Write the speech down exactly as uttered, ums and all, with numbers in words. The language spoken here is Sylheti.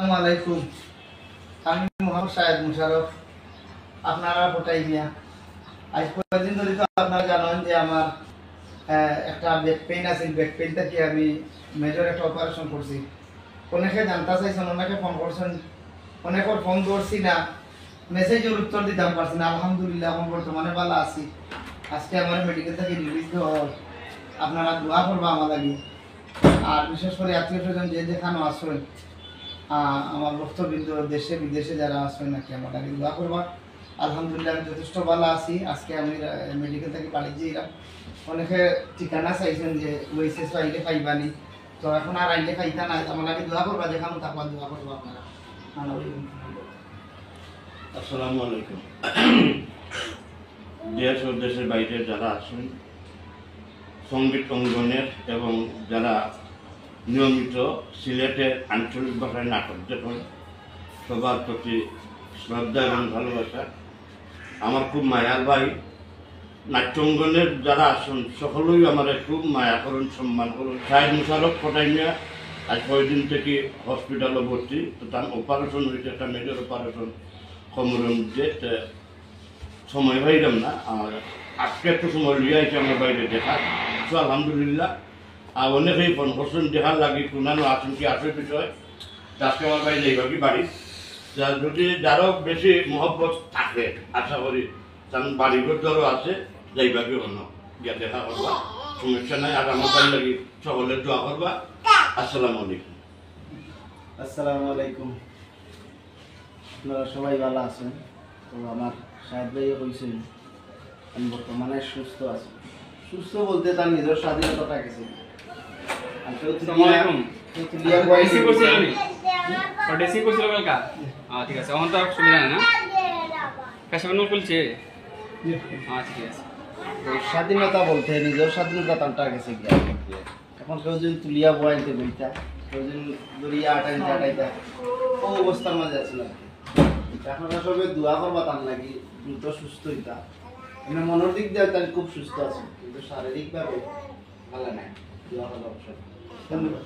আসসালামু আলাইকুম। আমি মোহাম্মদ শাহেদ মুশারফ, আপনারা ফটাই মিয়া। আজ কয়েকদিন ধরে তো আপনারা জানেন যে আমার, আহ, একটা ব্যাক পেইন আছে, ব্যাক পেইন থেকে আমি মেজর একটা অপারেশন করছি। অনেকে জানতে চাইছেন, অনেকে ফোন করছেন, অনেকের ফোন ধরছি না, মেসেজের উত্তর দিতাম পারছি না। আলহামদুলিল্লাহ, এখন বর্তমানে ভালো আছি। আজকে আমার মেডিকেল থেকে রিলিজ দেওয়া হয়, আপনারা দোয়া করবা আমার লাগি। আর বিশেষ করে আত্মীয় স্বজন যে যেখানে আছেন, আহ, আমার ভক্তবৃন্দ দেশে বিদেশে যারা আছেন নাকি, আমার লাগি দোয়া করবা। আলহামদুলিল্লাহ, আমি যথেষ্ট ভালো আছি। আজকে আমি, আহ, মেডিকেল থেকে বাড়ি যাইলাম। অনেকে ঠিকানা চাইছেন যে ওয়েসেস আইলে পাইবানি, তো এখন আর আইলে পাইতা না, আমার লাগি দোয়া করবা, যেখানে থাকবা দোয়া করবা আপনারা। আসসালামু আলাইকুম। দেশ ও দেশের বাইরে যারা আছেন, সঙ্গীত অঙ্গনের এবং যারা নিয়মিত সিলেটের আঞ্চলিক ভাষায় নাটক দেখেন, সবার প্রতি শ্রদ্ধা এবং ভালোবাসা। আমার খুব মায়ার ভাই, নাট্যঙ্গনের যারা আছেন, সকলেই আমার খুব মায়া করেন, সম্মান করেন। শাহেদ মুশারফ ফটাই মিয়া আজ কয়দিন থেকে হসপিটালে ভর্তি, তো তার অপারেশন হয়েছে, একটা মেজর অপারেশন কোমরের মধ্যে। তো সময় পাইলাম না, আর আজকে একটু সময় লইয়া আইছি আমার বাইরে দেখা। তো আলহামদুলিল্লাহ। আর অনেকেই ফোন করছেন দেখার লাগি, কোনানো আছেন কি আছে বিষয়, তো আজকে আমার বাইরে যাইবা কি বাড়ি। যা-, যদি যারও বেশি মহব্বত থাকে, আশা করি, কারণ বাড়ি ঘর ধরো আছে, যাইবা কি অন্য গিয়া দেখা করবা, সমস্যা নাই। আর আমার বাড়ি লাগি সকলে দোয়া করবা। আসসালামু আলাইকুম। আসসালামু আলাইকুম। আপনারা সবাই ভালো আছেন? তো আমার শাহেদ ভাইয়ে কইছেন, আমি বর্তমানে সুস্থ আছি। সুস্থ বলতে তার নিজের স্বাধীনতাটা গেছে। আর কেউ তো আসসালামু আলাইকুম। কেউ তো লিয়া রিসিভ করছিল নি? ও রিসিভ করছিল কালকা? আচ্ছা, ঠিক আছে, এখন তো আর অসুবিধা নেই না? কাশিমন খুলছে? আচ্ছা, ঠিক আছে। তো স্বাধীনতা বলতে নিজের স্বাধীনতা তারটা গেছে গিয়া। এখন কেউ যদি তুলিয়া বয়াইতে বইতা, কেউ যদি দরিয়া আটাইতে আটাইতা, ও অবস্থার মাঝে আছে না। আপনারা সবে দোয়া করবা তার লাগি, দ্রুত সুস্থ হইতা। মানে মনের দিক দিয়ে তার খুব সুস্থ আছে, কিন্তু শারীরিকভাবে ভালো নাই। দোয়া করবা অবশ্যই। ধন্যবাদ।